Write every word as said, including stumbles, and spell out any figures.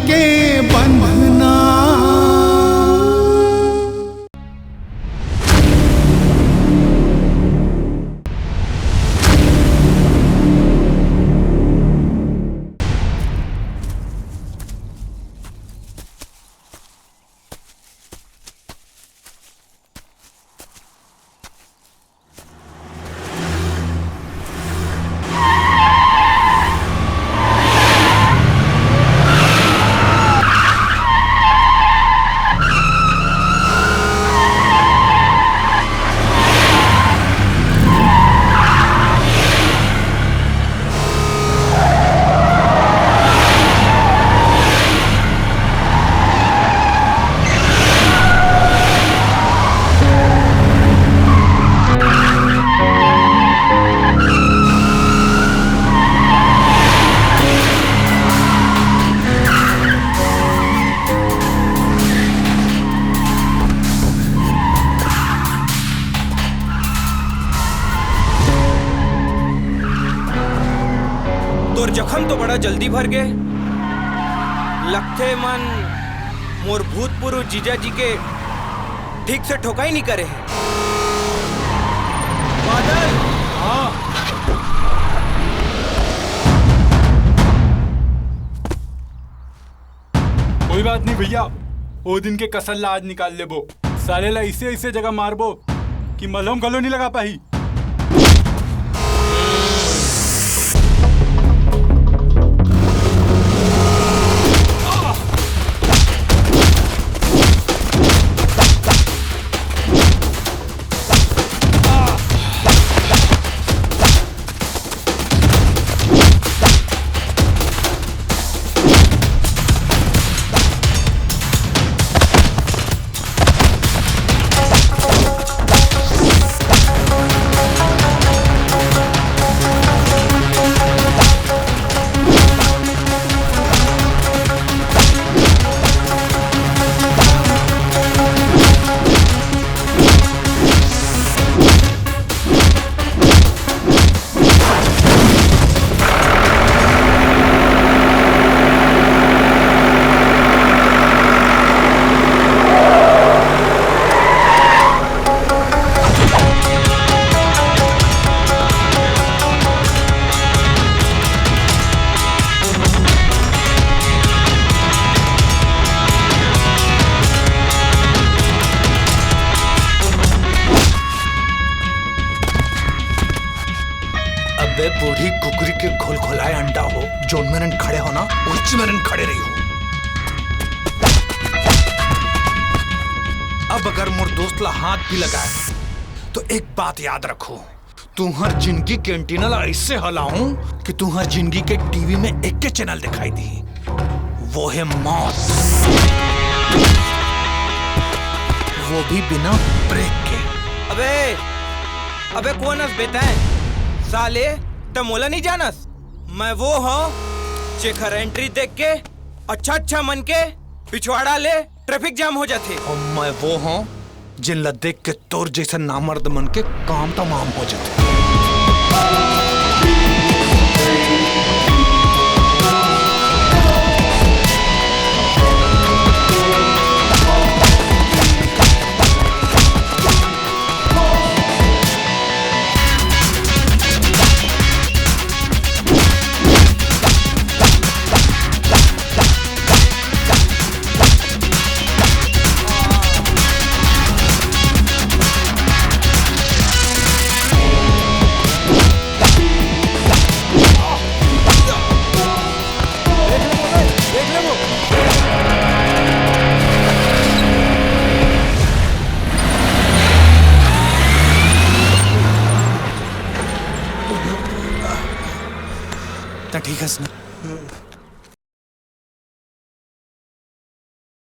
के बंधना। तोर जखम तो बड़ा जल्दी भर गे। लगथे मन मोर भूतपूर्व जीजा जी के ठीक से ठोकाई नहीं करे हे। बादल। हाँ। कोई बात नहीं भैया, ओ दिन के कसर ला आज निकाल लेबो। साले ला ऐसे ऐसे जगह मारबो कि मलहम घलो नहीं लगा पाही। अबे बूढ़ी कुकरी के घोलघोलाए अंडा हो, जोन मेरन खड़े हो ना, उच्च मेरन खड़े रही हो। अब अगर मोर दोस्त ला हाथ भी लगाए, तो एक बात याद रखो, तुहर जिंदगी के एंटीना ला ऐसे हलाऊं कि तुहर जिंदगी के टीवी में एक के चैनल दिखाई दी, वो है मौत, वो भी बिना ब्रेक के। अबे, अबे कोन अस बे तैं? साले, त मोला नहीं जानस? मैं वो हूँ जेखर एंट्री देख के अच्छा अच्छा मन के पिछवाड़ा ले ट्रैफिक जाम हो जाथे। और मैं वो हूँ जिन ला देख के तोर जैसे नामर्द मन के काम तमाम हो जाथे। त ठीक हस ना?